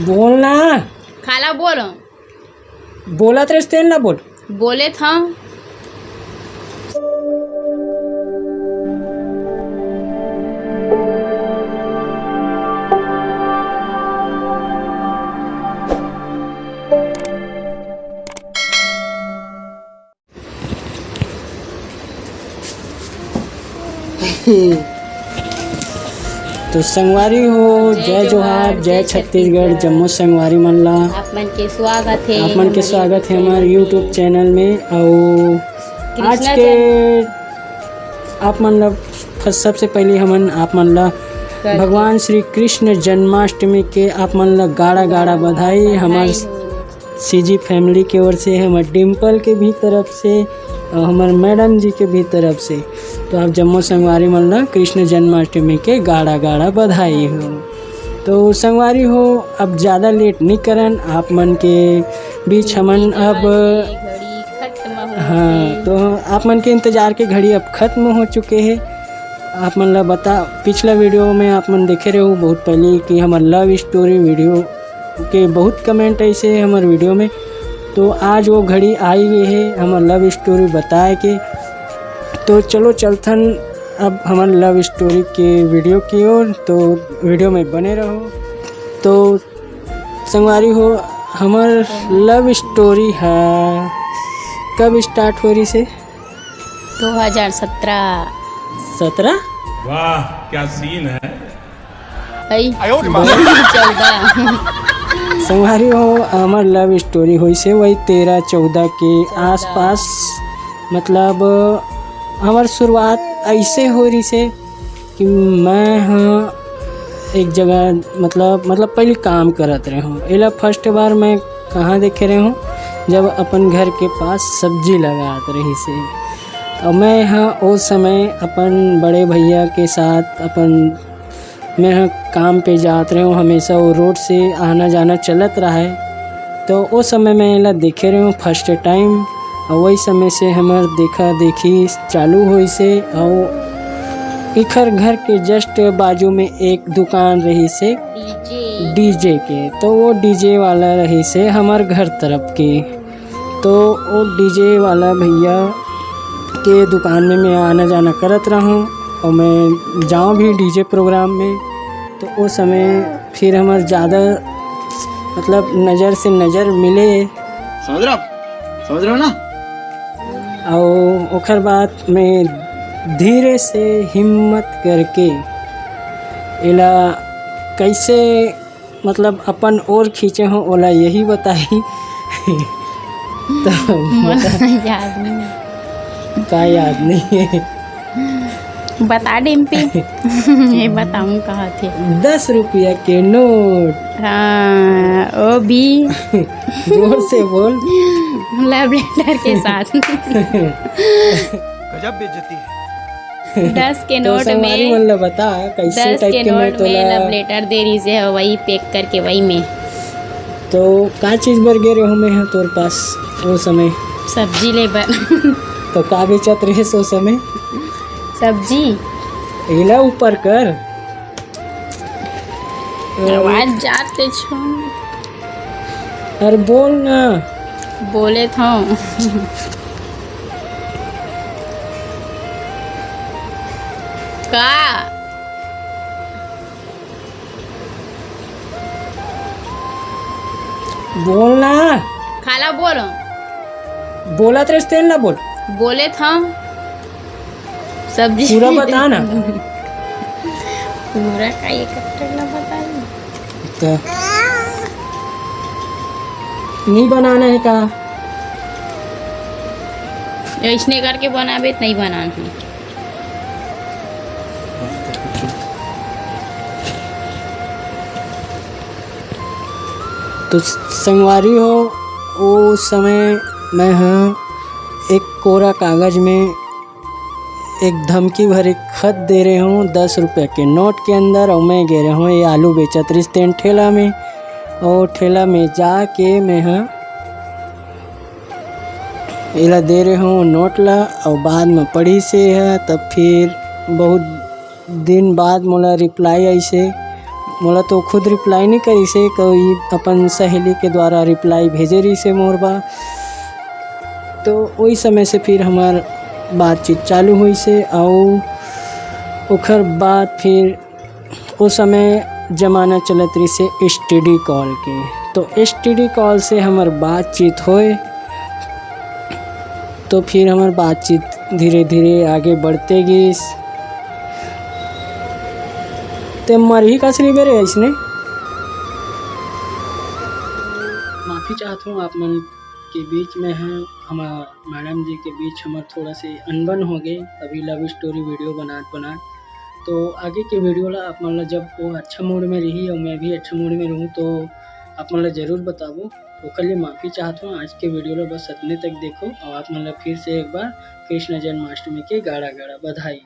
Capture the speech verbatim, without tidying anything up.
बोल ना। खाला बोल। बोलत रहिस तेन ला बोल। बोले था। तो संगवारी हो, जय जोहार, जय छत्तीसगढ़, जम्मो संगवारी मन ला। आप मन के स्वागत है आप मन के स्वागत है हमारे YouTube चैनल में। और आज के आप मन ला फ-, सबसे पहले हमन आप मन ला भगवान श्री कृष्ण जन्माष्टमी के आप मन ला गाड़ा गाड़ा बधाई। हमार सीजी फैमिली के ओर से, हमर डिम्पल के भी तरफ से और हमर मैडम जी के भी तरफ से। तो आप जम्मो संगवारी मन ला कृष्ण जन्माष्टमी के गाड़ा गाड़ा बधाई हो। तो संगवारी हो, अब ज़्यादा लेट नहीं करन, आप मन के बीच हमन अब, हाँ, तो आप मन के इंतज़ार के घड़ी अब खत्म हो चुके हैं। आप मन ला बता, पिछला वीडियो में आप मन देखे रहे हो बहुत पहले कि हमर लव स्टोरी वीडियो के बहुत कमेंट ऐसे है हमर वीडियो में। तो आज वो घड़ी आई गई है हमर लव स्टोरी बताए के। तो चलो चलथन अब हमर लव स्टोरी के वीडियो की ओर, तो वीडियो में बने रहो। तो संगवारी हो, हमर लव स्टोरी है कब स्टार्ट हो रही से? दो हज़ार सत्रह। सत्रह? वाह, क्या सीन है। आई। आयो रे माँ। चौदह। संगवारी हो, हमर लव स्टोरी होइसे वही तेरह चौदह के आसपास। मतलब हमर शुरुआत ऐसे हो रही से कि मैं, हाँ, एक जगह, मतलब, मतलब पहले काम करत रहे हूँ। एला फर्स्ट बार मैं कहाँ देखे रहे हूँ, जब अपन घर के पास सब्जी लगात रही से। और मैं, हाँ, उस समय अपन बड़े भैया के साथ अपन मैं ह काम पे जात रहे हूँ, हमेशा वो रोड से आना जाना चलत रहा है। तो उस समय मैं एला देखे रहे हूँ फर्स्ट टाइम, और वही समय से हमर देखा देखी चालू होइसे। और इखर घर के जस्ट बाजू में एक दुकान रही से डीजे। डीजे के, तो वो डीजे वाला रही से हमर घर तरफ के। तो वो डीजे वाला भैया के दुकान में मैं आना जाना करत रहूँ और मैं जाऊँ भी डीजे प्रोग्राम में। तो वो समय फिर हमर ज़्यादा, मतलब, नज़र से नज़र मिले। समझ रहे हो? समझ रहे हो ना? और ओकर बाद मैं धीरे से हिम्मत करके एला कैसे, मतलब, अपन ओर खींचे हो, ओला यही बताई। तो मोला याद नहीं। का याद नहीं है? बता डिम्पी। ये बताऊं कहाँ थे? दस रुपया के नोट। हाँ, वो भी। जोर से बोल। लव लेटर के साथ। गजब बेइज्जती है। दस के तो नोट संगवारी में, मन ल बता, कैसे दस टाइप के के मैं नोट में तोला लव लेटर दे रही से, वही पैक करके वही में। तो का चीज बर गे रहे हो मैं ह तोर पास वो समय? सब्जी ले बर। तो का बेचत रहे ओ समय? सब्जी। एला ऊपर कर। आवाज जाते छो। अरे बोल ना। बोले था। का? बोल ना। खाला बोल। बोलत रहिस तेन ला बोल। बोले था। सब्जी। पूरा बता ना। पूरा का ये कट्टर ना बताई। तो नहीं बनाना है का? ऐसने करके बनाबे तो नहीं बनाना है। तो संगवारी हो, ओ समय मैं ह एक कोरा कागज में एक धमकी भरे खत दे रहे हूँ दस रुपया के नोट के अंदर, और मैं गे रहे हूँ ये आलू बेचत रिस तेन ठेला में, और ठेला में जाके मैं ह एला दे रहे हूँ नोट ला, और बाद में पढ़ी से है, तब फिर बहुत दिन बाद मोला रिप्लाई आइसे, मोला तो खुद रिप्लाई नहीं करिस हे, कोई अपन सहेली के द्वारा रिप्लाई भेजे रहिस हे मोर बा। तो वही समय से फिर हमार बातचीत चालू होइस हे। अउ ओखर बाद फिर ओ समय जमाना चलत रहिस हे एस टी डी कॉल के। तो एस टी डी कॉल से हमर बातचीत होए, तो फिर हमर बातचीत धीरे धीरे आगे बढ़ते गिस। ते मरही कासरी बेरे अइसने। माफ़ी चाहत हूँ आप मन के बीच में है, हमार मैडम जी के बीच हमार थोड़ा से अनबन हो गई अभी लव स्टोरी वीडियो बनात बनात। तो आगे के वीडियो ला आप मन ला जब वो अच्छा मूड में रही और मैं भी अच्छा मूड में रहूँ तो आप मन ला जरूर बताबो। ओकर लिए माफ़ी चाहत हूँ। आज के वीडियो ला बस अतने तक देखो और आप मन ला फिर से एक बार कृष्ण जन्माष्टमी के गाड़ा गाड़ा बधाई।